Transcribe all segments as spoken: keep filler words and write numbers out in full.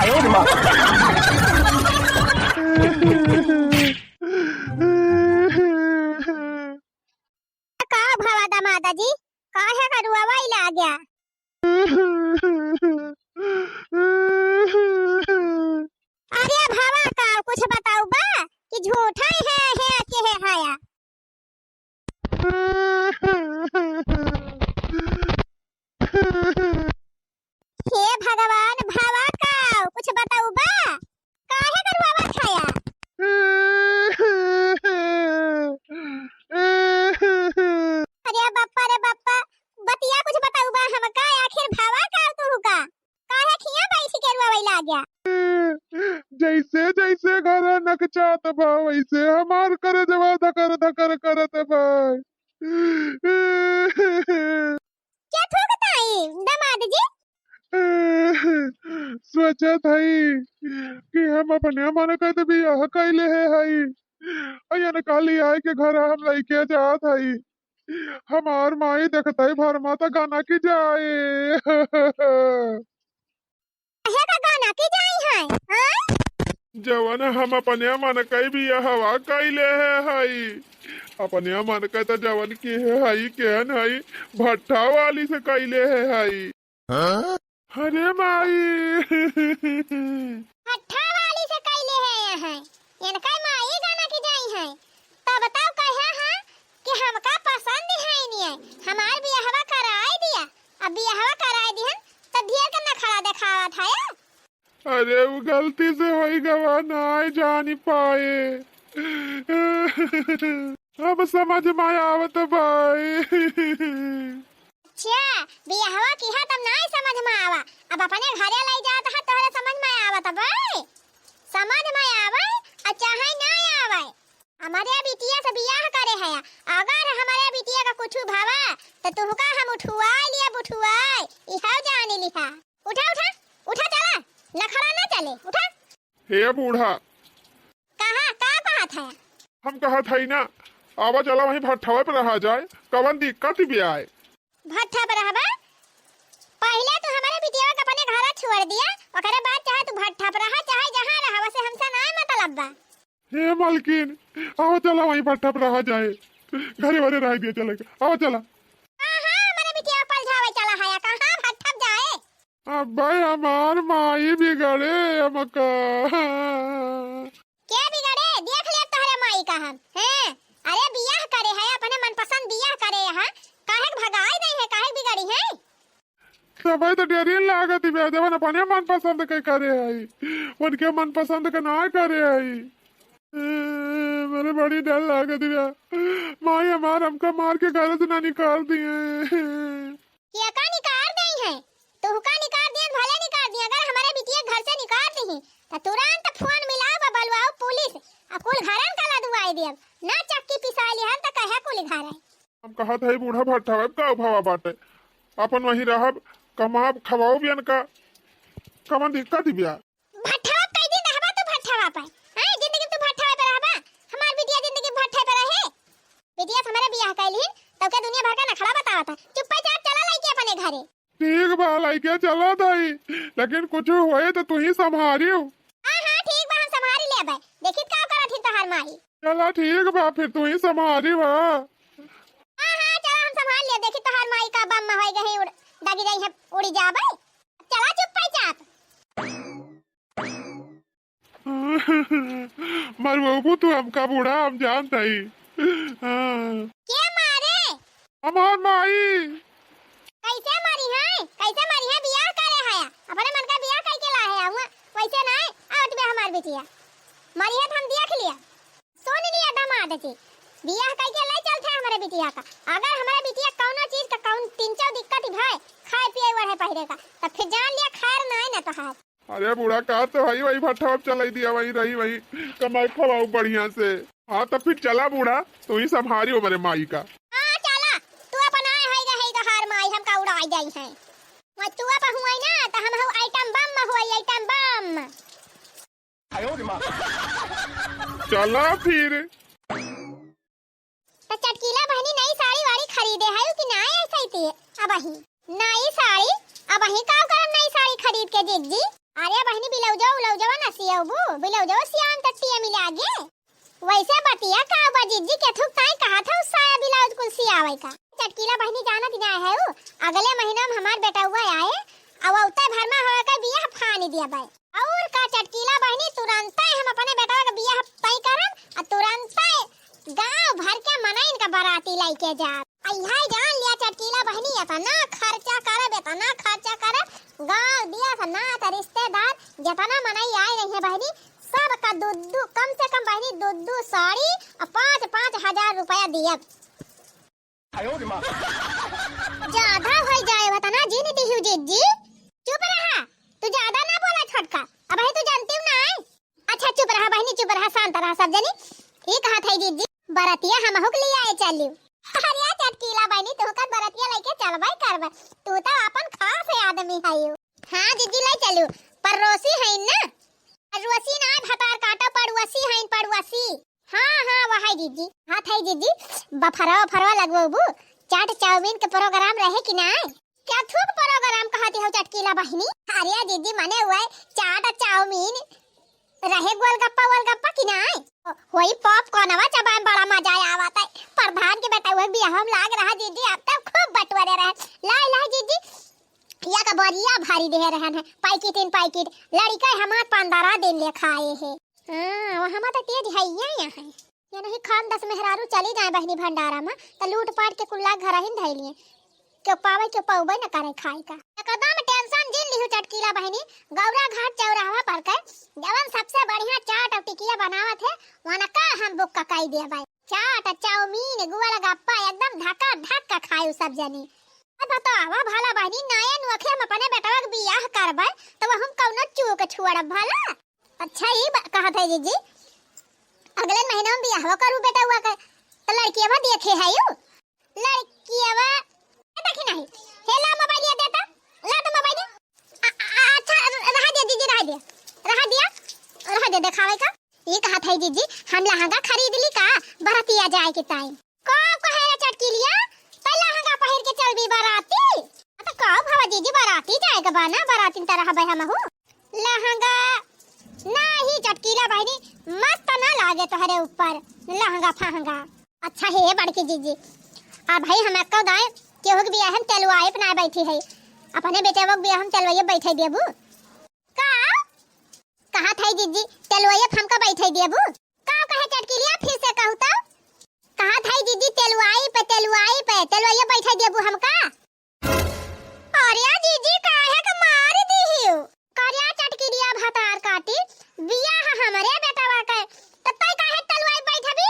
का भवा दामादा जी, काहे का रुआवा इला गया? अरे भवा का कुछ बताउबा कि झूठा है, है के है हाया? हे भगवान, भवा का कुछ बताउबा? काहे का रुआवा खाया? अरे बप्पा रे बप्पा, बतिया कुछ बताउबा हमका, आखिर भवा का तू का? काहे खिया बैठ के रुआवै लाग्या? जैसे जैसे घर नकचात बा, वैसे हमार करजवा धकर धकर करत बा। क्या थूकत हई, दामाद जी? सोचत हई कि हम अपने मन के तो बियाह कैले है हई, अयन काली आए के घर हम लइके जात हई। हमार माई देखतई भर माता गाना की जाए। काहे का गाना की जाई है, हाँ? जवन हम अपने मन के बियाहवा कैले है हई, अपने मन के तो जवन की है हई, केहन हई, भट्ठा वाली से कैले है हई। हाँ? अरे माई। भट्ठा वाली से कैले है यहाँ, इनका माई गाना की जाई है। तब तब कहे हैं कि हमका पसंद है नहीं, हमार बियाहवा कराए दिया। अब बियाहवा कराए दिहन, तब ढेर के नखरा देखावत है। अरे, वो गलती से होई गवा, नाय जानी पाए। अब समझ में आवत बाई। अच्छा, बियाहवा किहा तब नाय समझ में आवा, अब अपने घरे लई जात हा, तोहरे समझ में आवत बाई। समझ में आवे, आ चाहे नाय आवे, हमरे बिटिया से बियाह करे है। अगर हमरे बिटिया का कुछ भवा, तो तुहका हम उठुआ लिया, बुठुआ, इहो जानी लिहा। उठा, उठा, उठा, चला, नखरा ना चले, उठा। हे बूढ़ा। कहा, का कहत है? हम कहत हई ना, आवा चला वहीं भट्ठवे पे रहा जाए, कवन दिक्कत भी आए। भट्ठा पे रहबा? पहिले तू हमरे बिटिया के अपने घरा छोड़ दिया, ओकरे बाद चाहे तू भट्ठा पे रहा, चाहे जहाँ रहा, वसे हमसे ना मतलब बा। हे मलकिन, आवा चला वहीं भट्ठा पे रहा जाए, घरे वरे रह दिया चले, आवा चला। हाँ, हाँ, हमरे बिटिया पलझावे चला है, कहाँ भट्ठा पे जाए? अब्बे हमार माई बिगड़े हमका। के बिगड़े? देख ले तोहरे माई का हम, हैं? अरे बियाह करे है, अपने मनपसंद बियाह करे है, काहे के भगाई नहीं है, काहे के बिगड़ी है? तबे तो डेरिन लागत बा, जवन अपने मनपसंद के करे है, उनके मनपसंद के ना करे है। ए, मेरे बड़ी डर लागत बा, माई हमार हमका मार के घर से ना निकाल दिए। केका निकार देई है? तुहका निकार दियन, भले निकार दियन, अगर हमरे बिटिया घर से निकार दिही, त तुरंत फोन मिलाओ बा, बलवाओ पुलिस, आ कुल घरन का लदवाई देब, ना चक्की पिसाई लिहन त कहे कुल घर है। हम कहत है बूढ़ा भट्ठा अब का उभावा बाटे, अपन वहीं रहब, कमाब, खवाओ बियन का, कमन दिक्कत बिया। भट्ठवा पे कई दिन रहबा तू भट्ठवा पे? हैं, जिंदगी तू भट्ठवा पे रहबा? हमार बिटिया जिंदगी भट्ठे पे रहे? बिटिया से हमरे बियाह कैलिन, तब के दुनिया भर का नखड़ा बतावत है। चुप्पे चाप चला लइके अपने घरे। ठीक बा, लइके चला दाई, लेकिन कुछ होए तो तू ही संभारियो। हाँ, हाँ, ठीक बा, हम संभारी लेबे। देखित का करत ही तोहार माई। चला ठीक बा, फिर तू ही संभारी बा। हाँ, हाँ, चला हम संभाल ले। देखित तोहार माई का बम में होई गई उड़, दागी जाई है, उड़ी जाबे। चला चुप्पे चाप। मरवाबू तू हमका बूढ़ा, हम जानत हई। हाँ। के मारे? हमार माई। कैसे मरी है? कैसे मरी है? बियाह करे है, अपने मन का बियाह कई के ला है हुआ, वैसे ना आवत बे हमार बिटिया। मरी है तो हम देख लिया। सुन लिया दामाद जी, बियाह कई के ले चलते हैं हमरे बिटिया का। अगर हमरे बिटिया कौनो चीज का कौन तीन चार दिक्कत भय, खाए पिए वढ़े पहिरे का, तब फिर जान लिया खैर ना है ना तोहार। अरे बूढ़ा, का तो हई वही भट्ठा अब चलाई दिया, वही रही, वही कमाई खवाओ बढ़िया से। हाँ, तो फिर चला बूढ़ा, तू ही संभारी हमरे माई का। हाँ, चला, तू अपन आए हई गई तोहार माई, हमका उड़ाई जाई है। मैं तू अपन हुई ना, तो हम हऊ आइटम बम में हुई, आइटम बम। चला फिर। त चटकीला बहनी नई साड़ी वाड़ी खरीदे हयू कि नाय ऐसै ते? अबही नई साड़ी, अबही का करब नई साड़ी खरीद के जीजी? अरे बहिनी, ब्लाउजवा उलाउजवा ना सियउबू, ब्लाउजवा सियान त टिया मिला गे। वैसे बतिया का बा जिज्जी, केथुक ताई कहत हउ साया ब्लाउज कुल सियावइ का। चटकीला बहिनी जानत नाहीं हउ, अगले महीना में हमार बेटउआ आए, अउ अउते भर में होए के बियाह फानी दिया बाय। अउर का चटकीला बहिनी, तुरंते हम अपने बेटवा के बियाह तय करब, अउ तुरंते गांव भर के मनइन का बराती लइके जाब। अइहइ जान लिया चटकीला बहिनी, एतना खर्चा करब, एतना खर्चा करब, गांव दिया से नात रिश्तेदार जेतना मनई आए रहिहैं बहिनी, सबका दू दू, कम से कम बहिनी दू दू साड़ी अउ पाँच पाँच हजार रुपया दियब। ज्यादा होइ जाए होत ना जिन दिहू जिज्जी। चुप रहा, तू ज्यादा ना बोला छोटका, अबहीं तू जानतिउ नाहीं। अच्छा चुप रहा बहिनी, चुप रहा, शांत रहा सब जनी। ई कहत हई जिज्जी, बरतिया हमहू के लियाए चलिउ। अरे चटकीला बहिनी, तू का बरतिया लइके चलबइ करबइ, तू त आपन खास आदमी हइउ। हाँ जिज्जी, लइ चलिउ, पड़ोसी हइन ना। पड़ोसी ना, भतार काटो, पड़ोसी हइन, पड़ोसी। हाँ हाँ, वहइ जिज्जी। हाँ थई जिज्जी, बफरवा उफरवा लगवउबू, चाट चाउमीन के प्रोग्राम रहे कि नाहीं? केथुक प्रोग्राम कहति हउ चटकीला बहिनी? अरे जिज्जी, मने उहइ चाट चाउमीन रहे, गोलगप्पा वोलगप्पा कि नाहीं? होई पॉपकॉर्नवा चबाए में बड़ा मजा आवत है। प्रधान के बेटउआ के बियाह में लाग रहा जिज्जी, अब त खूब बटोरे रहे। लाई लाई जिज्जी, या का बोरिया भरी देहे रहन है, पैकेट इन पैकेट। लड़िका हमार पन्द्रह दिन ले खाए है। हाँ, वो हमार त तेज हइया है। ये नहीं खान दस मेहरारू चली जाए बहिनी भंडारा में, त लूट पाट के कुल्ला घर ही धइ लिए। केउ पावइ, केउ पउबइ न करइ खाइ का। एकदम tension जिन लिहू चटकीला बहिनी, गौरा घाट चौराहा पर के जवन सबसे बढ़िया चाट अउ टिकिया बनावत है, वनका हम book कइ देबइ। चाट, चाउमीन, गोलगप्पा एकदम धका धक का खाइउ सब जनी। अब बतावा भला बहिनी, नए नोखे हम अपने बेटवा के बियाह करबइ, त हम कउनो चूक छोड़ब भला? अच्छा, ई बा-, कहत है जिज्जी, अगले महीना में बियाहवा करू बेटउआ के, त लड़कियवा देखे हइउ? लड़कियवा, ए, देखी नहीं, हे ला मोबाइलिया दे त, ला त मोबाइल। आ, आ, आ, अच्छा, र-, रहा दे जिज्जी, रहा दे, रहा दिया, रहा दे, देखावे का। ई कहत है जिज्जी, हम लहंगा खरीद ली का, बरतिया जाए के ताई। का कहे रे चटकीलिया, त लहंगा पहिर के चलबी बराती? आ त का भवा जिज्जी, बराती जाए के बा ना, बराती त रहबे हमहू। लहंगा नाही चटकीला बहिनी, मस्त ना लागे तोहरे ऊपर लहंगा फहंगा। अच्छा हे बड़की जिज्जी, अब भाई हम एक्को दाए केहू के बियाह में तेलुआए पे ना बैठी है, अपने बेटवा के बियाह में तेलुआए बैठे देबू का? कहा था जिज्जी, तेलुआए पे हमका बैठे देबू? का कहे चटकीलिया, फिर से कहू तो? कहा था जिज्जी, तेलुआई पे, तेलुआई पे, तेलुआए बैठे देबू हमका? अरे जिज्जी, काहे के मार दिहियो? करिया चटकिरिया भतार काटी, बियाह हमरे बेटवा के, त तै काहे तलवाई बैठबी?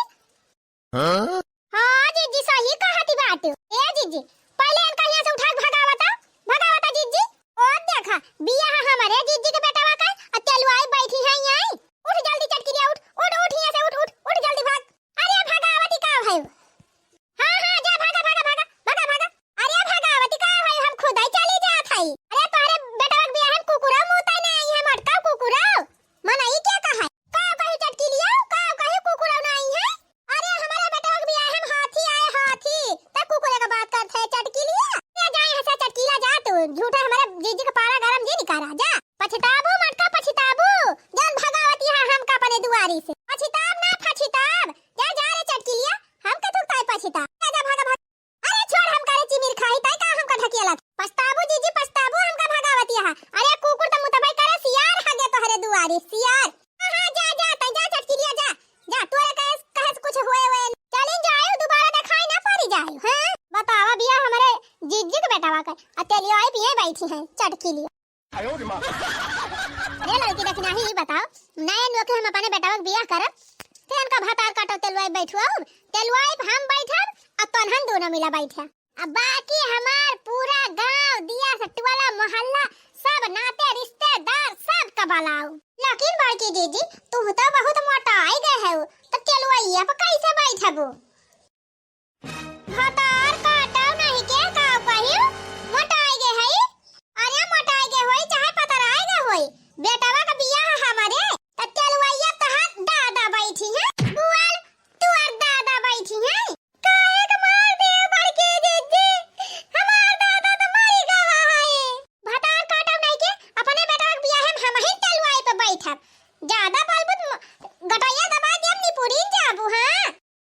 हाँ? हाँ जिज्जी, सही कहती बात। ए जिज्जी, पहिले इनका यहाँ से उठा के भगावता, भगावता जिज्जी। ओ देखा, बियाह हमरे जिज्जी के बेटवा के, आ तलवाई बैठी है यहीं। उठ जल्दी चटकिरिया, उठ, उठ, उठ यहाँ से, उठ, उठ, उठ जल्दी भाग। अरे भगावती का भयो? हाँ, हाँ, जा, भागा, भागा, भागा, भागा, भागा। अरे भगावती का भाई, हम खुदइ चली जात हई। अरे तोहरे बेटवा के बियाह में कुकुरा मुतइ ना आई है, मटका कुकुरा। मनई क्या कहइ? का कही चटकिलिया? का कही कुकुरा ना आई है? अरे हमरे बेटवा के बियाह में हाथी आए, हाथी। त कुकुरे के बात करत है चटकिलिया। ए जा यहाँ से चटकिला, जा तू। झूठा हमरे जिज्जी के पारा गरम जिन करा, जा। पछताबू मटका पछताबू। जउन भगावती है हमका अपने दुआरी से। पछताब ना पछताब। जा, जा रे चटकिलिया, हमका थुकताई पछिता। जा, जा, भागा, भागा। अरे छोड़, हमका रे चिमिर खाई, तै का हमका ढकेलत? पछताबू जिज्जी, पछताबू, हमका भगावत यहाँ। अरे कुकुर त मुतबई करे, सियार हगे तोहरे दुआरी, सियार। हाँ, हाँ, जा, जा, तै जा, चटकिलिया, जा। जा, तोरे कहे, कहे से कुछ होए, होए। चलिन जाए, दुबारा देखाई ना पड़ी जाए। हाँ? बतावा बिया हमरे जिज्जी के बेटवा के, आ तेलियो आई पिए बैठी हैं, चटकिलिया। अरे लड़की देखी नाही, ई बताओ, नए नोखे हम अपने बेटवा के बियाह करब, ते इनका भतार काटो तेलवाई बैठुआउब, तेलवाई पे हम बैठब, आ तोनहन दोनों मिला बैठे। अब बाकी हमार पूरा गांव, दिया से टोला मोहल्ला, सब नाते रिश्तेदार, सब का बलाओ। लेकिन बड़की जीजी, तू तो बहुत मोटाई गए हो, तो तेलवाइया पे कैसे बैठबू? भतार काटव नहीं के का कहियो, मोटाई गे हई। अरे मोटाई गे होई चाहे पतराई गे होई, बेटवा का बियाह हमरे, त तेलुआइया तहार दादा बैठी हैं। बुआल, तुअर दादा बैठी हैं। काहे के मार दे बड़की जीजी, हमार दादा त मरी गवा है। भतार काटव नहीं के, अपने बेटवा के बियाह में हम ज्यादा बोलबू त म-, गटैया दबा देब, निपुरिन जाबू, हाँ?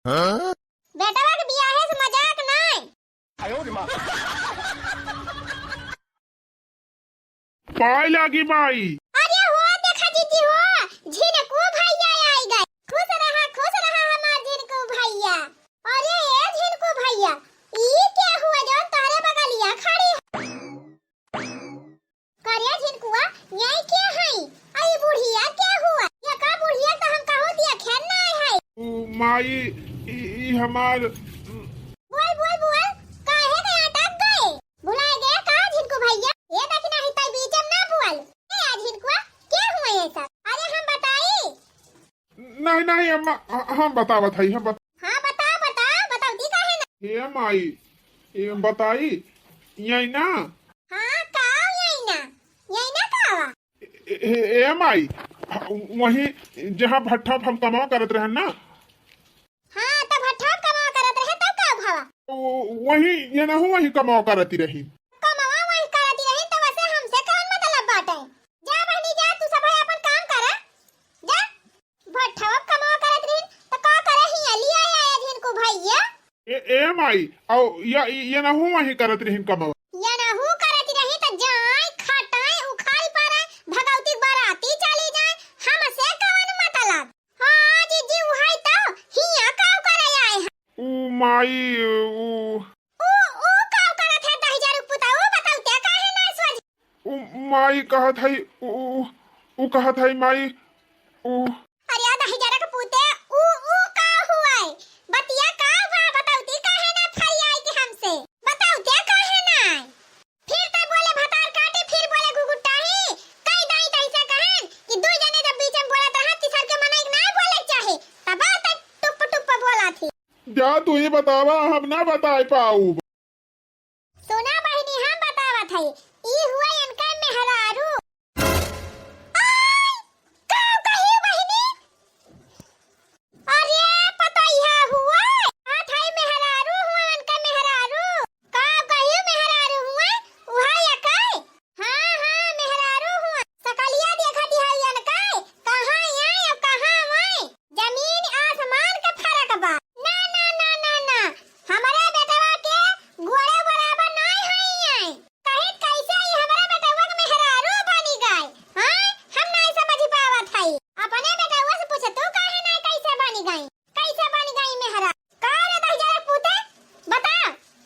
हाँ? बेटवा के बियाहे से मजाक नाय। पाए लागी माई। अरे हो देखा जीजी हो, झिनकू भैया आई गए। खुश रहा, खुश रहा हमार झिनकू भैया। अरे ए झिनकू भैया, ई के हुआ जौन तोहरे बगलिया खड़ी है? करे झिनकुआ, यही के हई? आ ई बुढ़िया के हुआ? ये का बुढ़िया तो हम कहूँ देखे नाय है। ओ माई, ई, ई हमार बोल, बोल, बोल, काहे के अटक गए? भुलाए गए का झिनकू भैया? ये देखी नहीं तई बीच में ना बोल। ए आ झिनकुआ, के हुआ ये सब? अरे हम बताई? नहीं, नहीं, अम्मा, ह-, हम बतावत हई, हम बत- हाँ, बताओ, बताओ, बताओ, दी काहे ना? हे माई, ए, बताई, यही ना? हाँ, का यही ना? यही ना का बा? ए, ए, ए माई, वही जहाँ भट्ठा हम कमावा करत रहन ना? हाँ, तो भट्ठा कमावा करत रहे, तब का भवा? वो-, वही, ये ना हो, वही कमावा करती रही। कमावा वही करती रही, तो वैसे हमसे कौन मतलब बाटे? जा बहनी जा, तू सब है अपन काम करा, जा। भट्ठवा कमावा करत रही, तो का करे हिया लिया आया झिनकू भैया? ए, ए माई, औ या, ये ना हो वही करत रही कमावा। ये ना हो करत रही, तो जाए, खटाए, उखाल पारे, भगवती बराती चली जाए, हमसे कौन मतलब? हाँ, जीजी, उहाई तो हिया काव करे आए हैं। ऊ माई, ऊ ऊ, ऊ काव करत है दहिजर पुता, ऊ बताऊ ते काहे ना सोच? ऊ माई कहत है, ऊ, ऊ, ऊ कहत है माई, ऊ। अरे दहिजर के पुते, ऊ, ऊ का हुआ है? बतिया का बा, बताऊ ते काहे ना फरियाई के हमसे? बताऊ ते काहे ना? फिर ते बोले भतार काटे, फिर बोले घुघुटाही। कई दाई तैसे कहन कि दुई जने जब बीच में बोलत रहा, तीसर के मनई ना बोले के चाहे, तब ते टुप टुप बोला थी। जा तू ही बतावा, हम ना बताए पाऊ। सुना बहिनी, हम बतावत हई, ई हुआ इनका मेहरारू। आय, का कही बहिनी? अरे पतैया हुआ, हाथ है मेहरारू हुआ, इनका मेहरारू। का कही मेहरारू हुआ, उहा या का? हाँ, हाँ, मेहरारू हुआ। सकलिया देखत हई इनका, कहाँ आई अब कहाँ आई? जमीन आसमान के फर्क बा। ना, ना, ना, ना, ना, हमरे बेटवा के गोड़े बराबर नाय हई आई। कहित कैसे ई हमरे बेटवा के मेहरारू बनी गए? हाँ, हम नाय समझ पावत हई। अपने बेटवा से पूछ तू काहे नाय कैसे बनी गई? कैसे बन गई मेहरा? का रे दहिजरा पूते? बता,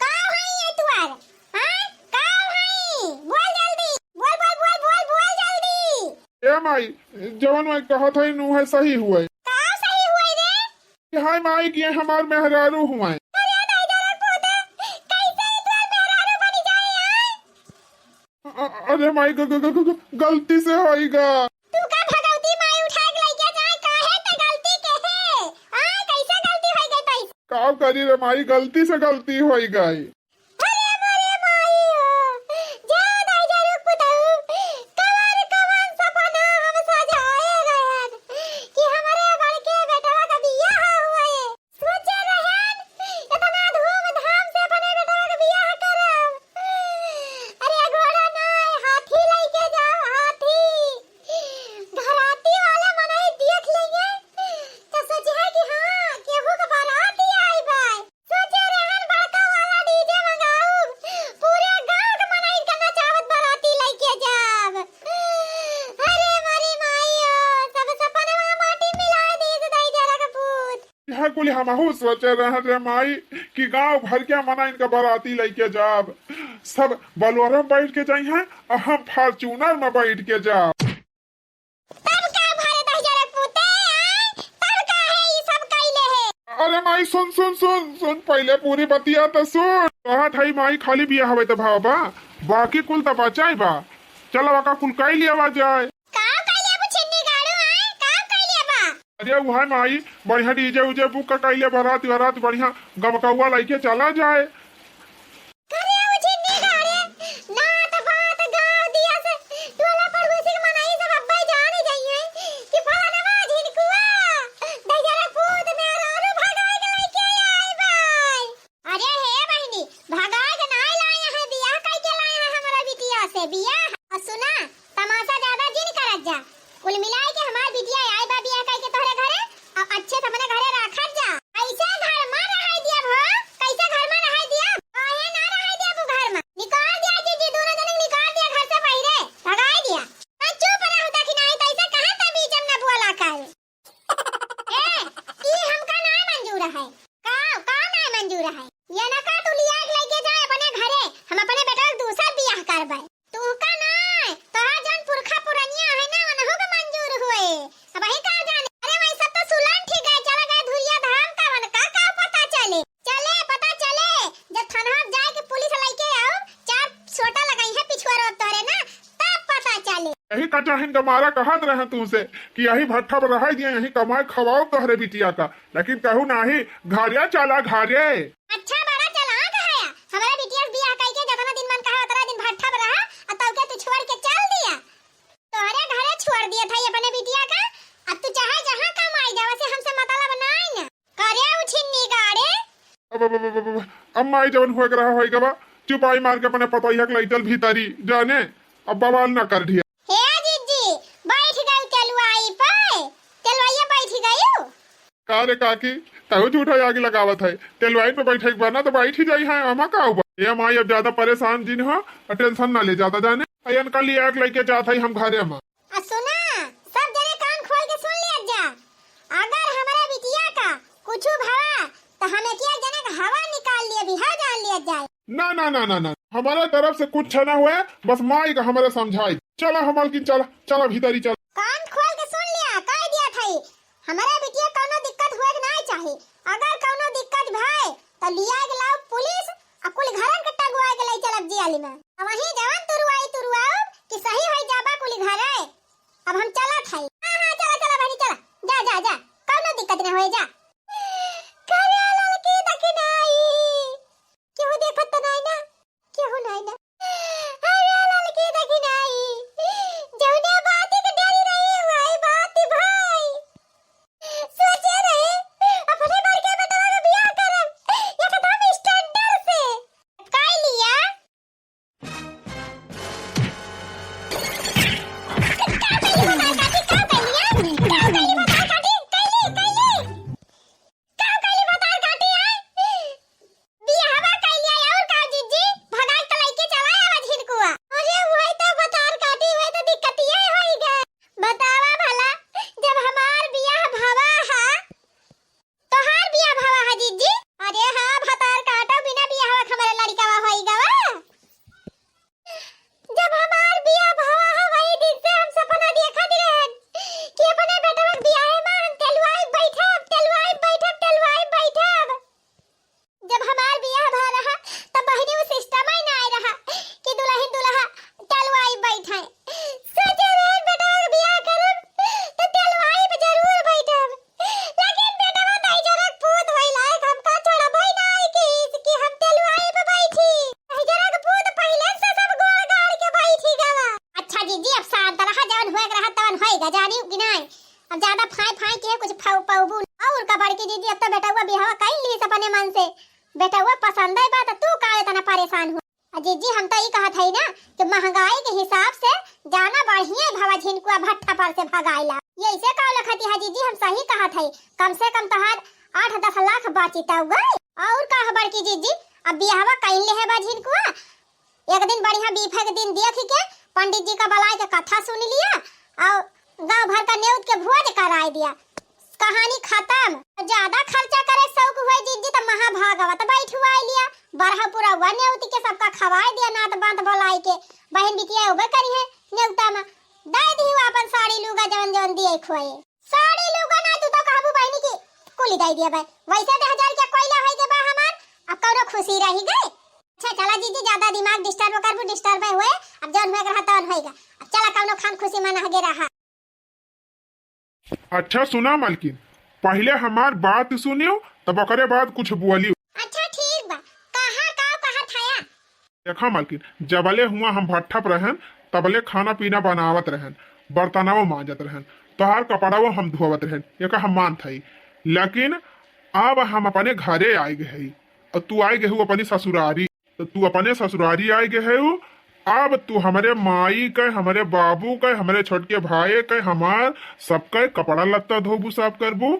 का हई ये तुआर? हाँ? का हई? बोल जल्दी। बोल, बोल, बोल, बोल, बोल जल्दी। ए माई, जवन मैं कहत हई नु है सही हुए। का सही हुए रे? कि हाय माई कि हमार मेहरारू हुए। अरे दहिजरा पूते, कैसे ई तुआर मेहरारू बनी जाए, हाँ? अ-, अ-, अरे माई, ग-, ग-, ग-, ग-, गलती से होई गा। तू का भगवती माई उठा के लइके जाए, काहे ते गलती के है? आ, कैसे गलती होई गई तैसे? का करी रे माई, गलती से गलती होई गई। अरे मोरे माई हो, जा दाई जा रुक पुताऊ, कवन कवन सपना हम सजाए रहन कि हमरे बड़के बेटवा का बियाह हुए। सोचे रहन, इतना धूमधाम से अपने बेटवा के बियाह करब। अरे घोड़ा नाय, हाथी लइके जाओ, हाथी। घराती वाला मनई देख लेंगे, तो सोचे है कि हाँ, केहू के बाराती आई बा। सोचे रहन, बड़का वाला डीजे मंगाऊ, पूरे गांव के मनई के नचावत बाराती लइके जाब। अरे मोरी माई हो, सब सपनवा माटी मिलाए दीस दाई जरा के पूत। यह कुल हमहू सोचे रहन रे माई कि गांव भर के मनइन का बाराती लइके जाब, सब Bolero में बैठ के जइहें और हम Fortuner में बैठ के जाब। तब का भरे दहिजरा पूते, आय? तब का है ई सब कइले है? अरे माई सुन, सुन, सुन, सुन, पहिले पूरी बतिया तो सुन। कहत हई माई खाली बियाह हवे तो भाव बा, बाकी कुल तो बचाई बा। चलो ओका कुल कई लियावा जाए। का कइले अब छिन्नी गाड़ू, आय? का कइले बा? अरे उहे माई, बढ़िया डीजे उजे बुक कइले, बारात वारात बढ़िया गमकौआ लइके चला जाए। अरे उ झिन्नी गाड़े, नात बात गाँव दिया से टोला पड़ोसी के मनई सब अब्बे जान जइहें कि फलानवा झिनकुआ दहिजरा पूत मेहरारू भगाए के लइके आए बाय। अरे हे बहिनी, भगाए के नाय लाए हैं, बियाह कइके लाए हैं हमरा बिटिया से, बियाह। और सुना, तमाशा ज्यादा जिन करत जा, कुल मिलाए के हमार बिटिया आई बा बियाह कइके तोहरे घरे, अब अच्छे से अपने घरे रखत जा। कैसे घर में रहाई दिया हो, कैसे घर में रहाई दिया? काहे ना रहाई दिया तू घर में? निकाल दिया जीजी, दोनों जने निकाल दिया घर से बाहरे, भगाई दिया। हाँ, चुप रहो, देखी नहीं तो ऐसे कहाँ ते बीच में न बोला करे। ए, ई हमका ना मंजूर है। का, का ना मंजूर है? ये ना का तू लिया के लेके जाए अपने घरे, हम अपने बेटा के दूसर बियाह करबे। तू का ना, तोहार जौन पुरखा पुरनिया है ना, उनहु के मंजूर हुए। अब वही का जाने। अरे वही सब तो सुलन ठीक है, चला गए धुरिया धाम का, वन का, का पता चले? चले, पता चले, जब थाना जाए के पुलिस लेके आओ, चार सोटा लगाई है पिछुआ रोड तोहरे ना, तब पता चले। यही कचाहिन का मारा कहत रहे तुमसे कि यही भट्ठा पर रह दिया, यही कमाए खवाओ तोहरे बिटिया का, लेकिन कहू नाही, घरे चला घरे। अच्छा, बड़ा चालाक है, हमारा बिटिया से बियाह कइके जतना दिन मन कहा उतना दिन भट्ठा पर रहा, और तब के तू छोड़ के चल दिया। तोहरे घरे छोड़ दिया था अपने बिटिया का, अब तू चाहे जहाँ कमाई जावा से हमसे मतलब नाई ना। करे उछिन्नी गाड़े। अब, अब, अब, अब, अब, अब माई जवन होए के रहा होए गवा, चुपाई मार के अपने पतोहिया के लइटल भीतरी, जाने, अब बवाल ना कर ढिया। हे जिज्जी, बैठ गई तेलुआई पे, तेलुआइया बैठ गई। का रे काकी, तहु झूठा आग लगावत है, तेलुआई पे बैठे के बा ना तो बैठ ही जाई है, आमा का हुआ? ए माई, अब ज्यादा परेशान जिन हो, और टेंशन ना ले ज्यादा, जाने, अयन का लिए आग लेके जात है हम घरे में। आ सुना, सब जने कान खोल के सुन लिया जा। अगर हमारे बिटिया का कुछ भवा, तो हम एक एक जने का हवा निकाल लिए भी, हाँ, जान लिया जाए। ना, ना, ना, ना, ना, हमारे तरफ से कुछ ना हुए, बस माई का हमारे समझाई। चला हो मलकिन, चला, चला भीतरी चला। कान खोल के सुन लिया, कह दिया था, हमारे बिटिया कौनो दिक्कत हुए के ना चाही। अगर कौनो दिक्कत भय, तो लिया के लाओ पुलिस, आ कुल घरन के टगुआ के ले चलब जियाली में। आ वहीं जवन तुरुआई तुरुआओ कि सही होई जाबा कुल घरे। अब हम चलत हई। हाँ, हाँ, चला, चला बहनी, चला। जा, जा, जा। कौनो दिक्कत ना होए, जा। घरे ललकी दखिनाई। केहू देखत तो नाई ना? केहू नाई ना? अरे ललकी दखिनाई। जौने बात के डरी रही, वही बात भाई। सोचे रहे, अपने बड़के बेटवा के बियाह करब, एकदम standard से। काई लिया? का कइली बतार काटी, का कइली, आ? का कइली बतार काटी, कइली, कइली। का कइली बतार काटी, आ? बियाहवा कइली, आ, और का जीजी? भगाई त लइके चला आवा झिनकुआ। अरे, वही तो बतार काटी, वही तो दिक्कतिया होई गा। बतावा भला, जब हमार बियाह भवा हा, तोहार बियाह भवा है जीजी? अरे हाँ, भतार काटो बिना बियाह के हमारे लड़िकावा होई गवा। जब हमार बियाह भवा है, वही दिन से हम सपना देखत रहन कि अपने बेटवा के बियाह में हम तेलुआई बैठब, तेलुआई बैठब, तेलुआई बैठब। जब हमार बियाह भा रहा, तब बहिनी वो system ही ना आए रहा कि दुल्हन दुल्हा तेलुआई बैठे। सोचे रहन बेटवा के बियाह करब, तो तेलुआई पे जरूर बैठब। लेकिन बेटवा दहिजरक पूत होई लायक हमका छोड़बई नाई कि, कि हम तेलुआई पे बैठी। दहिजरक पूत पहिले से सब गोड़ गाड़ के बैठी गवा। अच्छा जीजी, अब शांत रहा, जवन होए के रहा तवन होई गा, जानियो कि नाई। अब ज्यादा फाई फाई के कुछ फाऊ पाऊबू। और का बड़की जीजी, अब तो बेटवा बियाह कइल ली अपने मन से, बेटवा पसंद है बात, तू का इतना परेशान हो? आ जीजी, हम तो ई कहत हई ना कि महंगाई के हिसाब से जाना बढ़िया भवा झिनकुआ भट्ठा पर से भगाइला। ये ऐसे का लखती है जीजी, हम सही कहत हई, कम से कम तोहार आठ दस लाख बची तउ गई। और का हो बड़की जीजी, अब बियाहवा कइल ले है बा झिनकुआ, एक दिन बढ़िया बीफे के दिन देख के पंडित जी का बुलाए के कथा सुन लिया और गांव भर का नेउत के भोज कराए दिया। कहानी खत्म। ज्यादा खर्चा करे शौक हुए जीजी तो महाभागवत बैठवाए लिया, बरहा पुरवा नेउत के सबका खवाए दिया, नात बात बुलाए के बहन बिटिया उबे करी है नेउता में। दे दी हुआ अपन साड़ी लूगा जवन जवन दिए खोए। साड़ी लूगा ना तू तो कहबू बहनी की कुली दे दिया भाई। वैसे दे हजार के कोयला होई के बा हमार, अब कौनो खुशी रही गई। अच्छा चला जीजी, ज्यादा दिमाग disturb करबू, disturb हुए, अब जौन हुए के रहा तौन होएगा। अब चला कौनो खान खुशी मना हगे रहा। अच्छा सुना मलकिन, पहिले हमार बात सुनियो, तब ओकरे बाद कुछ बोलियो। अच्छा ठीक बा, कहा का कहत हया? देखा मलकिन, जबले हुआ हम भट्ठा पर रहन, तबले खाना पीना बनावत रहन, बर्तनवो मांजत रहन, तोहार कपड़ावो हम धोवत रहन, एका हम मानत हई। लेकिन अब हम अपने घरे आए गए हई, और तू आए गए हू अपनी ससुरारी। तो तू अपने ससुरारी आए गए हू, अब तू हमरे माई के, हमरे बाबू के, हमरे छोटके भाई के, हमार सबके कपड़ा लत्ता धोबू, साफ करबू।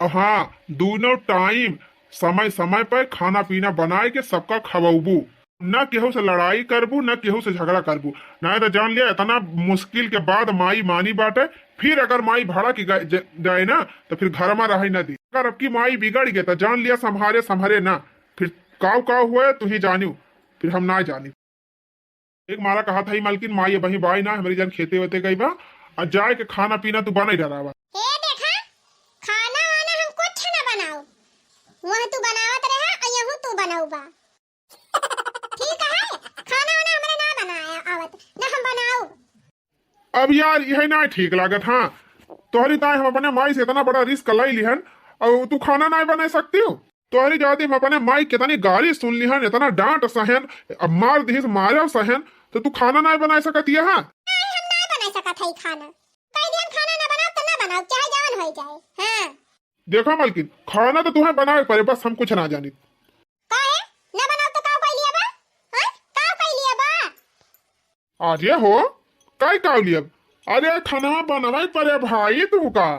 और हाँ, दूनों टाइम समय समय पे खाना पीना बनाए के सबका खवौबू। ना केहू से लड़ाई करबू, ना केहू से झगड़ा करबू। ना तो जान लिया, इतना मुश्किल के बाद माई मानी बाटे, फिर अगर माई भड़क ग-, ज-, जाए ना, तो फिर घर में रहे ना दी। अगर अब की माई बिगड़ गए, तो जान लिया, संभारे संभारे ना, फिर काव काव हुए तू ही जानियो, फिर हम ना जानी। एक मारा कहा था ही मालकिन, माई अबहीं बाई ना, हमरी जान खेते वेते गई बा, और जाए के खाना पीना तू बनाई डरावा। ए देखा, खाना वाना हम कुछ ना बनाओ, वह तू बनावत रहा और यहू तू बनाऊ बा। ठीक है, खाना वाना हमरे ना बनाया आवत, ना हम बनाऊ। अब यार, यह ना ठीक लागत। हाँ, तोहरी ताई हम अपने माई से इतना बड़ा रिस्क लाई लिहन, और तू खाना ना बना सकती हो? तोहरी जाति हम अपने माई कितनी गाली सुन लिहन, इतना डांट सहन, अब मार दिहिस, मारब सहन, तो तू खाना ना बना सकत यह? नहीं, हम ना बना सकत है खाना। कह दिया हम खाना ना बनाओ तो ना बनाओ, चाहे जवन हो जाए। हाँ। देखो मलकिन, खाना तो तुम्हें बनावे पड़े, बस हम कुछ ना जानी। काहे? ना बनाओ तो काव कइ लिया बा? हाँ? काव कइ लिया बा? अरे हो, काई काव लिया? अरे खाना बनावे पड़े भाई, तू का?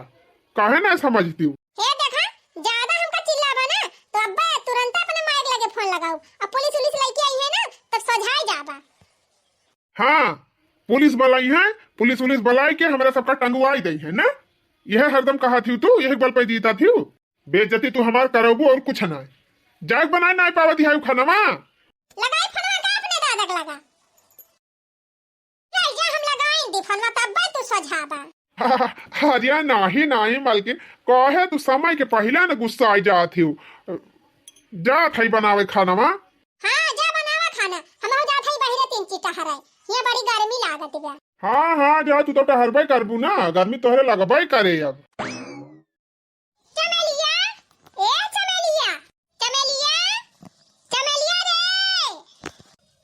काहे ना समझती हो? हे देखा, ज्यादा हमका चिल्लाबा ना, तो अब्बा तुरंत अपने माई के लगे फोन लगाओ। अब पुलिस उलिस लेके आई है ना, तब सजाए जाबा। हाँ, पुलिस बुलाई है, पुलिस उलिस बुलाई के हमरा सबका टंगवाई दई है ना। यह हरदम कहा थी तू, यही बल पे जीता थी। बेइज्जती तू हमार करबू और कुछ ना। जाग बनाए ना पावत है खानवा। लगाई फोनवा का अपने दादा के लगा। ले जा हम लगाई दी फोनवा तब तू सजाबा। अरे नाही, नाही मलकिन, कहे तू समय के पहिले न गुस्सा आई जात हिउ। जात है बनावे खानवा। हाँ, जा बनावा खाना, हम हो जात है बहिरे तीन चीटा हराए। ये बड़ी गर्मी लागत बा। हाँ, हाँ, जा तू तो टहरबे करबू ना, गर्मी तोहरे लगबे करे अब। चमेलिया, ए चमेलिया, चमेलिया, चमेलिया रे।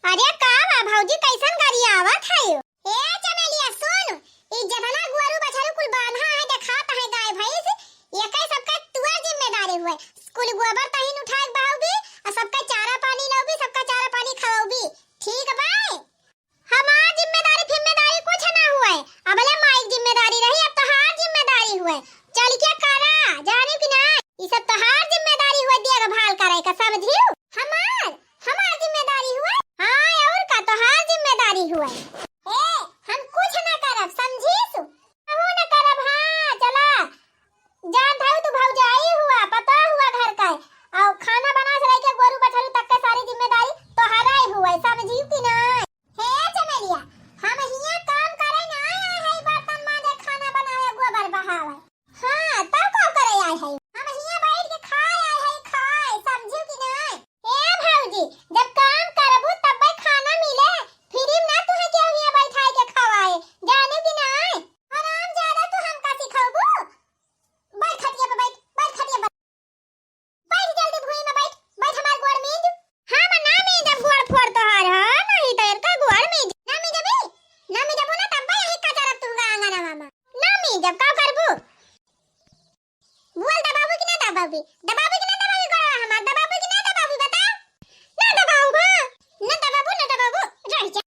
अरे का बा भौजी, कैसन गरियावत है? ए चमेलिया सुन, ई जतना गुअरू बछरू कुल बांधा है, देखात है गाय भैंस, एके सबका तुअर जिम्मेदारी हुए। कुल गोबर तहिन उठाए के बहाउबी, आ सबका चारा पानी लाउबी, सबका चारा पानी खवाउबी। ठीक बा? हमार जिम्मेदारी फिम्मेदारी कुछ ना हुए, अबले माई के जिम्मेदारी रही, अब तोहार जिम्मेदारी हुए। चल के करा, जाने कि ना, ई सब तोहार जिम्मेदारी हुए देखभाल करे का, समझियो? हमार, हमार जिम्मेदारी हुए। हाँ, और का तोहार जिम्मेदारी हुए। ए, हम कुछ ना करब, समझिस? कहूँ ना करब, हाँ, चला। जानत हऊ तू भौजाई हुआ, पतोह हुआ घर का, और खाना बना से लेके गोरू बछरू तक के सारी जिम्मेदारी तोहरा ही हुआ, समझियो कि ना? हे चमेलिया, हम हियां काम करे ना आए हैं, बर्तन मांजे, खाना बनावे, गोबर बहावे। हाँ, तब का करे आए हैं? हम हियां बैठ के खाए आए हैं, खाए, समझियो कि ना? ए भौजी, जब काम करबू तब्बे खाना मिले, फ्री में ना तुहे केहू हियां बैठाए के खवाए, जाने कि ना? हराम ज्यादा तू हमका सिखौबू? बैठ खटिया पे बैठ, बैठ खटिया पे। बैठ जल्दी भुइं में बैठ, बैठ हमार गोड़ मीज। हम ना मीजब गोड़ फोड़ तोहार, हाँ, नहीं तो इनका गोड़ मीज। ना मीजबी, ना मीजबू ना तब यही कचरब तुमका आंगनवा में। ना मीजब, का करबू? बोल दबाबू कि ना दबाबी? दबाबी कि ना दबाबी गोड़वा हमार? दबाबू कि ना दबाबी बता? ना दबाऊ बा, ना दबाबू, ना दबाबू, रह जा।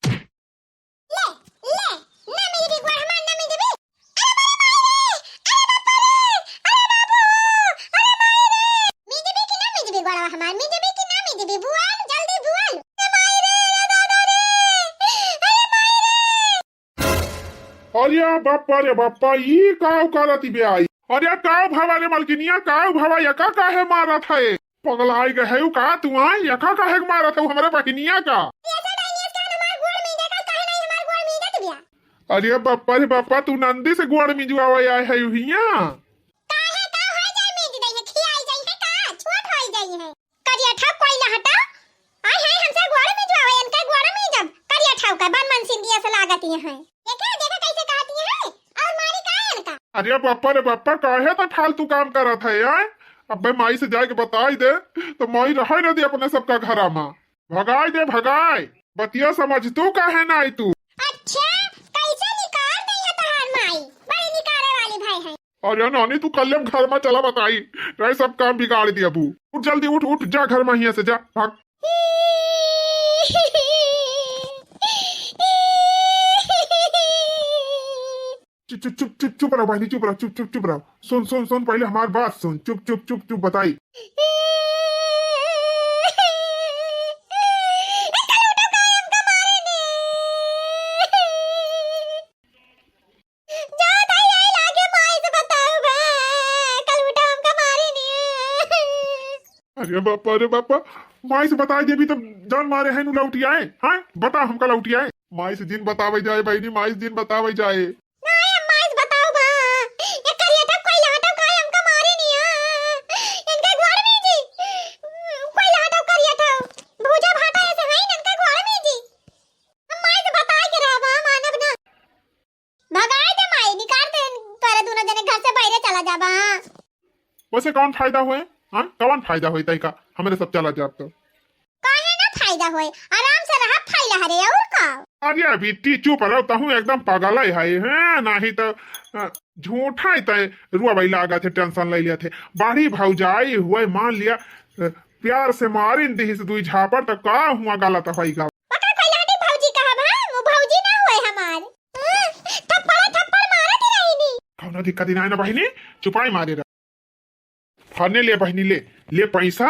ले, ले, ना मिलबी गोड़ हमार, ना मिलबी। अरे मारे माई रे, अरे बाप रे, अरे बाबू, अरे माई रे। मिलबी कि ना मिलबी गोड़वा हमार, मिलबी कि ना मिलबी? बोल, जल्दी बोल। अरे माई रे, अरे दादा रे, अरे माई रे। अरे बाप्पा रे बाप्पा, ई काव करत बे आई? अरे काव भवा रे मलकिनिया, काव भवा, यका काहे मारत है? पगलाई गए हऊ का तू, आ? यका काहे के मारत हऊ हमरे बहिनिया का? ऐसा डाइनियस का हमार गोड़ में देखा, काहे नहीं हमार गोड़ में देखत बिया? अरे बाप्पा रे बाप्पा, तू नंदी से गोड़ मिजुआवे आए हऊ हियां? काहे का हो जाए, मीज दई है, खियाई जाई है का? छोट होई जाई है। करिया ठाव कोई ना हटा। आए है हमसे गोड़ मिजुआवे, इनके गोड़ मिजब। करिया ठाव का बन मन सिंगिया से लागत ही है। देखे, देखे कैसे कहती है, और मारी का इनका? अरे बाप्पा रे बाप्पा, काहे तो फालतू काम करत है यार? अबे माई से जाके बताई दे, तो माई रहे न दे अपने सबका घरा मा। भगाई दे, भगाई। बतिया समझ तू काहे ना आई तू? अच्छा, कैसे निकाल दे है तोहार माई? बड़ी निकाले वाली भाई है। अरे नानी, तू कल्ले घर मा चला बताई, नहीं सब काम बिगाड़ दिया बू। उठ जल्दी, उठ, उठ, जा घर मा हियां से, जा, भाग। चुप, चुप, चुप, चुप, चुप रहो बहिनी, चुप रहो, चुप, चुप, चुप रहो। सुन, सुन, सुन, पहिले हमार बात सुन, चुप, चुप, चुप, चुप, बताई। जा दाई, आई लागे माई से बताओ बा, कल उठा हमका मारे नहीं। अरे बापा, अरे बापा, माई से बताई देबी तब जान मारे हैं नु लौटी आए, हाँ? बता हमका लौटी आए। माई से जिन बतावे जाए बहिनी, माई से जिन बतावे जाए। नहीं, हम माई से बताओ बा। ये करिया था, कोई लाटो का हमका मारे नहीं है। इनका घर में जी, कोई लाटो करिया था। भूजा भाटा ऐसे है इनका घर में जी। हम माई से बताए के रहा बा, मानब ना। भगाए दे माई, निकाल दे, तोरे दोनों जने घर से बाहरे चला जाबा। वैसे कौन फायदा होए? हाँ, कौन फायदा होए तई का? हमरे सब चला जाब तो। काहे ना फायदा होए, आराम से रहा फैला हरे, और का? अरे बिट्टी चुप रहो, तहूँ एकदम पागल है, हैं? नहीं तो, अ, झूठा ही तय रुआ भाई लागत है, टेंशन ले लिया थे। बड़ी भौजाई हुए, मान लिया, अ, प्यार से मारिन दिहिस दुई झापड़, तो का हुआ गलत होई गा? पता कैला हटे भौजी कहा भा, वो भौजी ना हुए हमार। हम्म, थप्पड़ थप्पड़ मारत ही रही नी। कौनो दिक्कत ही ना है ना बहिनी, चुपाई मारे रह। फने ले बहिनी ले, ले पैसा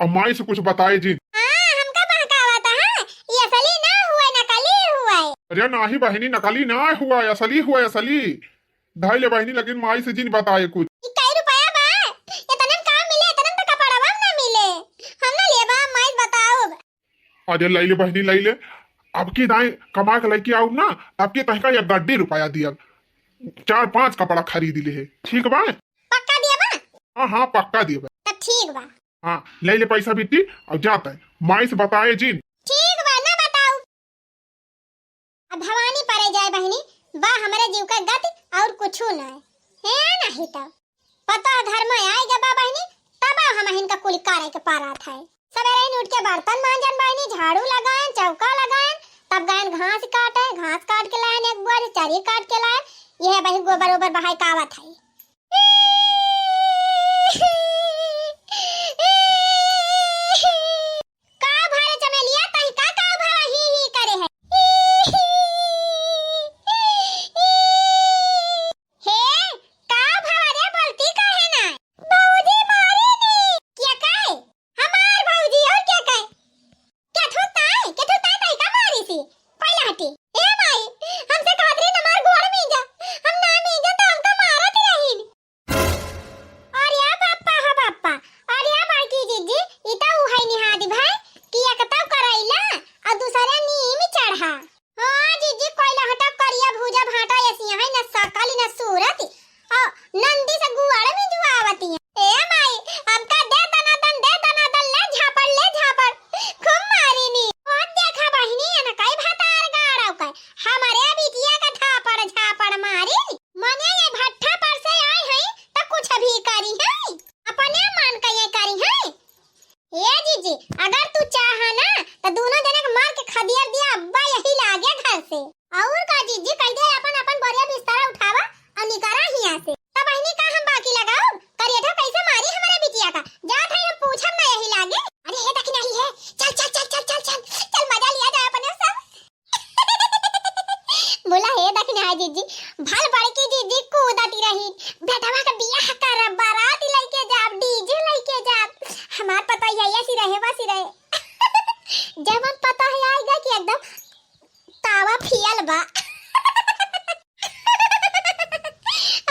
और माई से कुछ बताए जिन। हाँ, हमका बहकावत है, ये असली ना हुए, नकली हुए। अरे नाही बहिनी, नकली ना हुआ, असली हुआ, असली। धाई ले बहिनी, लेकिन माई से जिन बताए कुछ। ई कई रुपया बा? इतने में का मिले, इतने में तो कपड़वा ना मिले। हम ना लेबा, माई बताओ। अरे लई ले बहिनी, लई ले। अब की दाई कमा के लेके आऊ ना, अब की तहका एक गड्डी रुपया दिया, चार पांच कपड़ा खरीद ले है, ठीक बा? पक्का दिया बा? हाँ, हाँ, पक्का दिया बा। तब ठीक बा। हाँ, लई ले पैसा बिट्टी, अब जाता है, माई से बताए जिन। ठीक बा, ना बताऊ। अब भवानी परे जाए बहिनी, बा हमरे जीव का गति और कुछु ना है। हे नहीं तो पता धर्म आए गबा बहिनी, तब हम हिनका कुल करे के पारा था। सवेरे ही उठ के बर्तन मांजन बहिनी, झाड़ू लगायन, चौका लगायन, तब गयन घास काटे, घास काट के लायन, एक बुआरी चरी काट के लायन, यह बहिन गोबर ओबर बहाई कावत है। का भा रे चमेलिया, तही का, का भा ही, ही करे है? हे, का भा रे, बोलती काहे ना? भौजी मारी नी। क्या काहे? हमार भौजी और क्या काहे? क्या थू ताई, क्या थू ताई, ताई का मारी सी? पहला हटी। ए माई, हमसे कहत रही हमार गोड़ मीजा, हम ना मीजा तो हमका मारत रही। अरे बाप्पा, हा बाप्पा, अरे बड़की जीजी, ई त उहै निहादी भाई कि एक तौ करैला और दूसरे नीम चढ़ा। हाँ जीजी, कोई लहटा करिया भूजा भाटा ऐसी है न सकल न सूरत। और नंदी से गुआड़ में जुआवती है। ए माई, हमका दे दनादन, दे दनादन, ले झापड़, ले झापड़। खूब मारी नी। और देखा बहिनी, अनकाई भतार गाड़ौ का। हमरे बिटिया का झापड़, झापड़ मारी। मने ये भट्ठा पर से आए हैं, त कुछ भी करी हैं, अपने मन का ये करी हैं। ए जीजी, अगर तू चाह ना, त दोनों जने के मार के खदियर दिया, अब्बा यही लागे घर से। और का जीजी, कह दे अपन, अपन बोरिया बिस्तरा उठावा और निकरा हियां से। त बहिनी का हम बाकी लगाओ, करियठा कैसे मारी हमारे बिटिया का? जात है हम पूछब ना यही लागे। अरे हे दखिनही है, चल, चल, चल, चल, चल, चल, चल मजा लिया जाए अपने सब। बोला, "हे दखिनहा जीजी, भल बड़की जीजी कूदती रही, बेटवा के बियाह करब, बारात लइके जाब, डीजे लइके जाब, हमार पतोहिया ऐसी रहे, वैसी रहे।" जवन पतोहिया आइगा कि एकदम तावा फियल बा।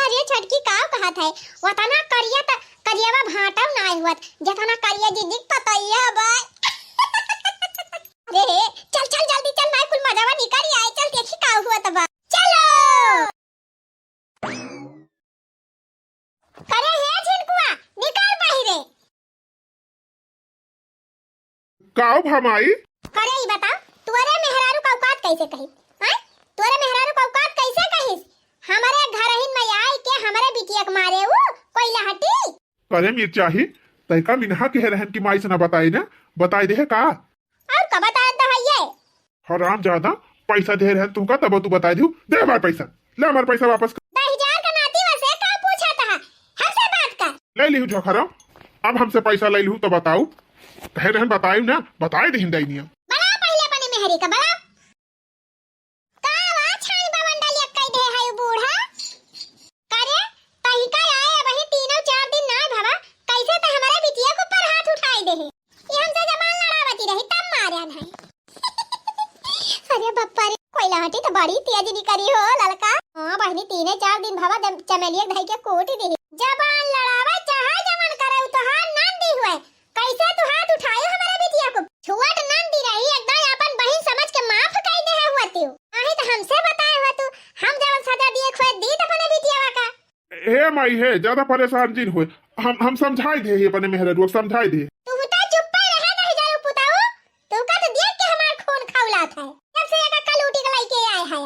अरे छोटकी, का कहत है, वतना करिया त करियावा भाटव ना हुअत, जतना करिया जीजी के पतोहिया बा। अरे, चल, चल, जल्दी चल, माई कुल मजावा निकल आए, चल, देखी का हुआ तबा। चलो। करे हे झिनकुआ, निकल बाहिरे। काव भा माई? करे ई बताओ, तोरे मेहरारू का औकात कैसे कही? हैं? तोरे मेहरारू का औकात कैसे कहिस? हमरे घरहिन में आए के हमरे बिटिया के मारे ऊ कोई लहटी? करे मिर्चाही, तैका मिनहा कहे रहन कि माई से ना बताई ना, बताई दे है का? और का बताए तो है ये? हराम ज्यादा, पैसा दे रहन तुमका तब तू बताई दियो, दे हमार पैसा, ले हमार पैसा वापस कर। दस हजार का नाती वसे का पूछा था, हमसे बात कर। ले लिहू झोखरा, अब हमसे पैसा ले लिहू तो बताऊ, कहे रहन बताई ना, बताई दहिन दैनिया। बड़ा पहले अपने मेहरी का बड़ा। का वा छाई बवंडा लिया कह दे है उ बूढ़ा? बड़ी तेज निकरी हो ललका। हाँ बहिनी, तीने चार दिन भवा जब चमेलिया धई के कूट दिही। जबान लड़ावे चाहे जवन करे, उ तोहार नंदी हुए। कैसे तू हाथ उठायो हमारे बिटिया को? छुअट नंदी रही, एकदम अपन बहिन समझ के माफ कई दे है हुआ तू। नहीं तो हमसे बताए हुआ तू, हम जवन सजा दिए खोए दीत अपने बिटिया का। हे माई हे, ज्यादा परेशान जिन होए, हम, हम समझाई दे ही अपने मेहररुआ, समझाई दे। तू तो चुप्पे रहे नहीं जाऊ पुताऊ, तू का तो देख के हमार खून खौलात है। जब से एका कलूटी के लइके आए है।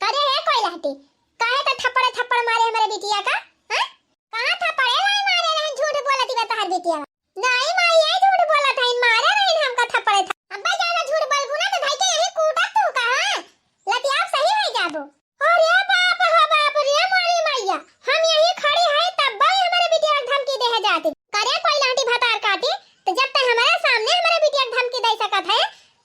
करे हे कोई लहटी, काहे तो थप्पड़े थप्पड़ मारे हमारे बिटिया का? हैं? कहाँ थप्पड़े लाई मारे रहे, झूठ बोलती बा तोहार बिटिया। नहीं माई, ये झूठ बोलत है, मारे रहे हमका थप्पड़े था। अब्बा ज्यादा झूठ बोलबू ना तो भाई के यही कूटत तू का, हाँ? लतियाब सही हो जाबू। अरे बाप हो बाप रे मोरी मैया, हम यही खड़ी है तब भी हमारे बिटिया के धमकी दे है जाती। करे कोई लाठी भतार काटी, तो जब तक हमारे सामने हमारे बिटिया के धमकी दे सकत है,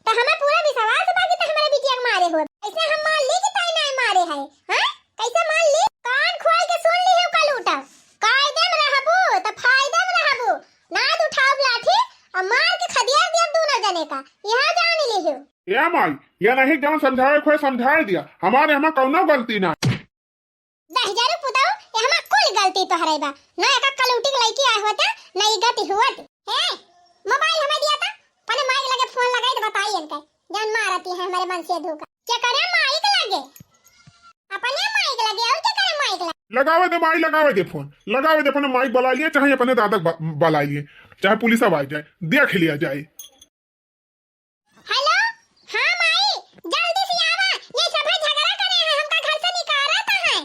तो हमें पूरा विश्वास बा कि तो हमारे बिटिया के मारे हो। ऐसे हम मान ली कि ताई नहीं मारे है, हाँ? कैसे मान ली? कान खोल के सुन ली हो कलूटा, कायदे में रहबू तो फायदे में रहबू, ना तो उठाओ लाठी और मार के खदिया दिया दोनों जने का, यहाँ जान ली हो। ए माई, ये नहीं जवन समझावे खोए समझाए दिया, हमारे हमें कौनो गलती ना। दहिजरू पुतऊ, ये हमार कुल गलती तोहरे बा। न एका कलौटी के लइकी आए होते, न ई गति हुअत। हे, मोबाइल हमें दिया था, अपने माई के लगे फोन लगाई तो बताई इनके। जान मारती है हमारे मन से धोखा। क्या करे माई के लगे? अपने माई के लगे, और क्या करे माई के लगे? लगावे दे माई, लगावे दे फोन, लगावे दे, अपने माई बुला लिए, चाहे अपने दादा ब-, बुला लिए, चाहे पुलिस अब आ जाए, देख लिया जाए। हेलो, हाँ माई, जल्दी से आवा, ये सब है झगड़ा करे हैं, हमका घर से निकालत है।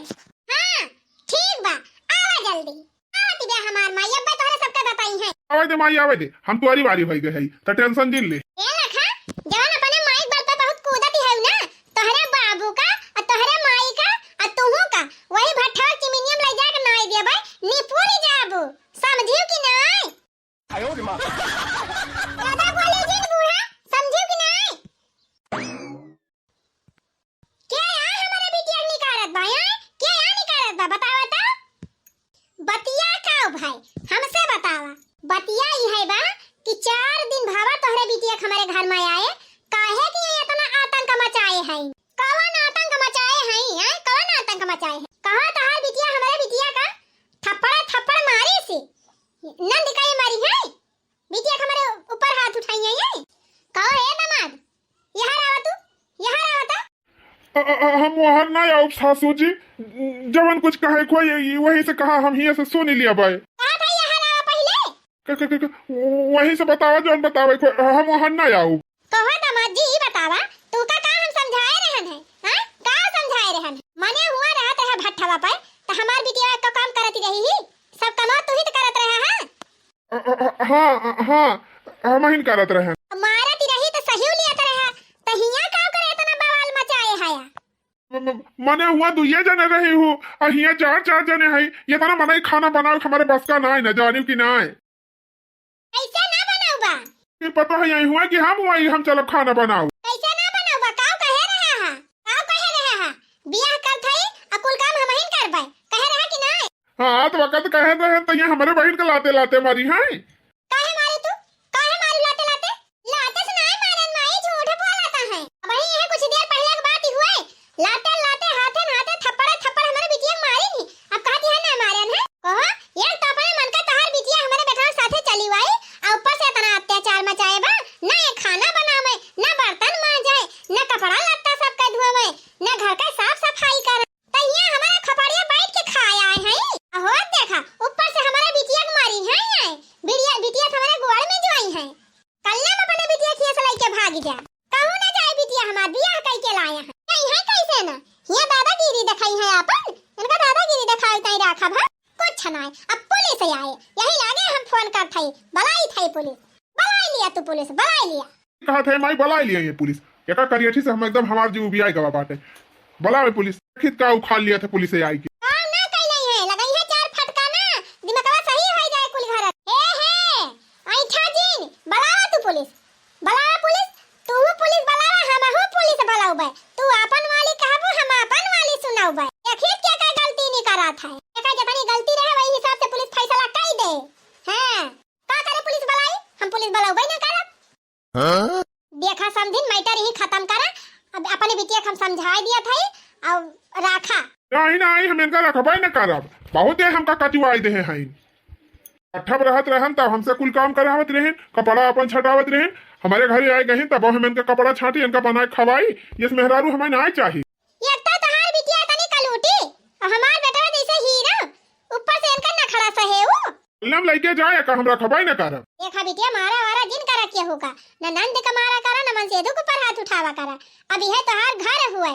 हाँ, ठीक बा, आवा जल्दी। आवत बे हमार माई, अब तोहरे सबके बताई है। आवे दे माई, आवे दे, हम तुअरी बारी होई गए है, त टेंशन जिन ले। ए लखा, जवन अपने माई के बल पे बहुत कूदत है ना, तोहरे बाबू का, और तोहरे माई का, और तुहू का, वही भट्ठा चिमिनियम ले जाके नाई देबे, निपुरी जाबू, समझियो कि नाई? ज्यादा बोले जिन बूढ़ा, समझियो कि नाई? के यहाँ हमारे बिटिया के निकारत बा, हैं? के यहाँ निकारत बा, बतावा तो? बतिया का भाई, हमसे बतावा। बतिया ई है बा कि चार दिन भावा तोहरे बिटिया के हमारे घर में आए, काहे कि ये इतना आतंक मचाए हैं? कवन आतंक मचाए हैं, हैं? कवन आतंक मचाए हैं? कहा तोहार बिटिया हमारे बिटिया का थप्पड़ थप्पड़ मारी सी, नंद का ये मारी है? बिटिया के हमारे ऊपर हाथ उठाई है ये? कहो हे दामाद, यहाँ रहा तू, यहाँ रहा था। अ, अ, अ, हम वहाँ ना आउब सासू जी, जवन कुछ कहे को ये, ये वही से कहा, हम हिया से सुन लिया बाय। कहा था यहाँ रहा पहले? क, क, क, क, वही से बतावा जवन बतावे को, हम वहाँ ना आउब। कहो दामाद जी, ई बतावा, तू का, का हम समझाए रहन है, हाँ? का समझाए रहन है? मने हुआ रहत रहे भट्ठवा पर, त हमार बिटिया का काम करती रही ही, सब कमा तू ही त करत रहा है। अ, अ, अ, हाँ, अ, हाँ, हमहिन करत रहन। मारत रही त सही लियत रहा, त हियाँ का करे इतना बवाल मचाए हया? म-, म-, मने हुआ दुइये जने रही हूँ, आ हियाँ चार, चार जने हई, ये तना मनई खाना बनावे हमारे बस का नाय, न जानियो कि नाय। कैसे ना बनाउबा? फिर पता है यही हुआ कि हम वही हम चलब खाना बनाओ। कैसे ना बनाउबा? काऊ कहे रहा है? काऊ कहे रहा है? बियाह कर थई, आ कुल काम हमहिन करबे। कहे रहा कि नाय? हाँ, तो वक्त कहे रहे, तो ये हमारे बहिन के लाते लाते मारी हैं। काहे मारी तू? काहे मारी लाते लाते? लाते से नाय मारन माई, झूठ बोलत है। अबही ये कुछ देर पहले के बात ही हुए, लाते लाते हाथे नाते थप्पड़े थप्पड़ हमारे बिटिया के मारी नहीं। अब कहती है ना मारन है? कहो, एक तो अपने मन का तोहार बिटिया हमारे बेटवा साथे चली आई, आ ऊपर से इतना अत्याचार मचाए बा, ना ये खाना बनावे, ना बर्तन मांजे, ना कपड़ा लत्ता सबके धोवे, ना घर का साफ सफाई करे। त हियाँ हमारा खपड़िया बैठ के खाए आए हैं। अहो देखा, ऊपर से हमारा बिटिया के मारी हैं, आए। बिटिया, बिटिया से हमारे गोड़ में जो आई हैं। कल्ला में अपने बिटिया खिया से लेके भाग जा। कहूँ ना जाए बिटिया हमार बियाह कई के लाए हैं। नहीं है कैसे ना? ये दादागिरी दिखाई है आपन। इनका दादागिरी दिखाई ताई राखा भा। कुछ ना है। अब पुलिस आए। यही लागे हम फोन कर थाई। बुलाई थाई पुलिस। बुलाई लिया तू पुलिस, बुलाई लिया। कहा थे माई बुलाई लिया ये पुलिस। एका करियठी से हम एकदम हमार जीव उबियाए गवा बाटे। बुलावे पुलिस। देखित का उखाड़ लिया था पुलिस आई के। काम ना कैले है, लगाई है चार फटका ना, दिमागवा सही हो जाए कुल घर। हे, हे, ऐठा जिन, बुलावा तू पुलिस। बुलावा पुलिस, तू पुलिस बुलावा, हम हूँ पुलिस बुलाउबे। तू आपन वाली कहबू, हम आपन वाली सुनाउबे। देखित क्या का गलती नहीं करा था। एका जतनी गलती रहे वही हिसाब से पुलिस फैसला कई दे। हाँ, का करे पुलिस बुलाई? हम पुलिस बुलाउबे ना करब। हाँ? देखा समधिन, मैटर यही खत्म करा। अब अपने बिटिया के हम समझाए दिया था, अउ राखा। नहीं, नहीं, हम इनका रखबे न करब। बहुते हमका कचुआई देहे हैं। अठब रहत रहन तब हमसे कुल काम करावत रहन, कपड़ा अपन छटावत रहन। हमरे घरे आए गहिन तब हम इनका कपड़ा छाटी, इनका बनाए खवाई। ये मेहरारू हमें ना चाही। एक तो तोहार बिटिया तनी कलूटी, अउ हमार बेटवा जैसे हीरो, ऊपर से इनका नखड़ा सहे उ। लम लइके जाए का, हम रखबे न करब। देखा बिटिया, मारा वारा जिन करा केहू का, न नंद का मारा करा, न मनसेधू के ऊपर हाथ उठावा करा। अब यह तोहार घर हुए।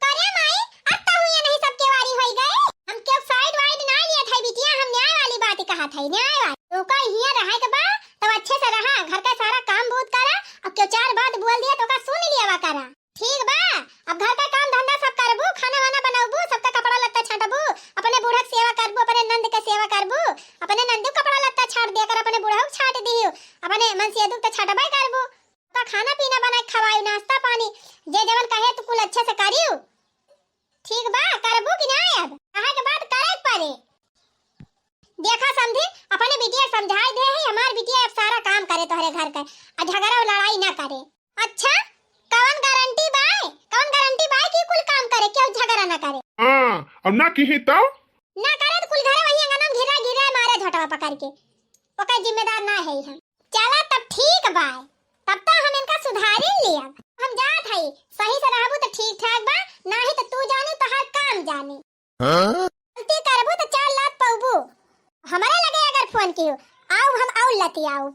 करे माई, अब तो हुए नहीं सब केवारी होई गए। हम क्यों साइड वाइड ना लिए थे बिटिया, हम न्याय वाली बात ही कहा थे, न्याय वाली। तो का हिया रहे के बा, तब अच्छे से रहा, घर का सारा काम बूत करा, अब क्यों चार बात बोल दिया तो का सुन लिया करा। ठीक बा, अब घर का काम धंधा सब करबू, खाना वाना बनौबू, सबका कपड़ा लत्ता छांटबू, अपने बूढ़ा के सेवा करबू, अपने नंद के सेवा करबू, अपने नंदू कपड़ा लत्ता छांट दिया कर, अपने बूढ़ा के छांट दियो, अपने मनसेधू के तो छांटबे करबू। तो खाना पीना बनाए खवायू, नाश्ता पानी, जे जवन कहे तू कुल अच्छे से करियो। ठीक बा, करबू कि ना? अब कहे के बात करे के पड़े। देखा समधी, अपने बिटिया समझाए दे है, हमार बिटिया अब सारा काम करे तोहरे घर का, आ झगड़ा और लड़ाई ना करे। अच्छा, कवन गारंटी बाय, कवन गारंटी बाय कि कुल काम करे, केहू झगड़ा ना करे? हाँ, अब ना किही तो? ना करे तो कुल घरे वही अंगना में घिरा घिरा मारे झोटवा पकड़ के, ओकर जिम्मेदार ना है हम। चला तब ठीक बाय, तब तो हम इनका सुधारी लियब। हम जात हई, सही से रहबू तो ठीक ठाक बा, नाही तो तू जाने तोहार काम जाने। हाँ? गलती करबू तो चार लात पौबू। हमरे लगे अगर फोन कियो, आऊ हम आऊ लती आऊ।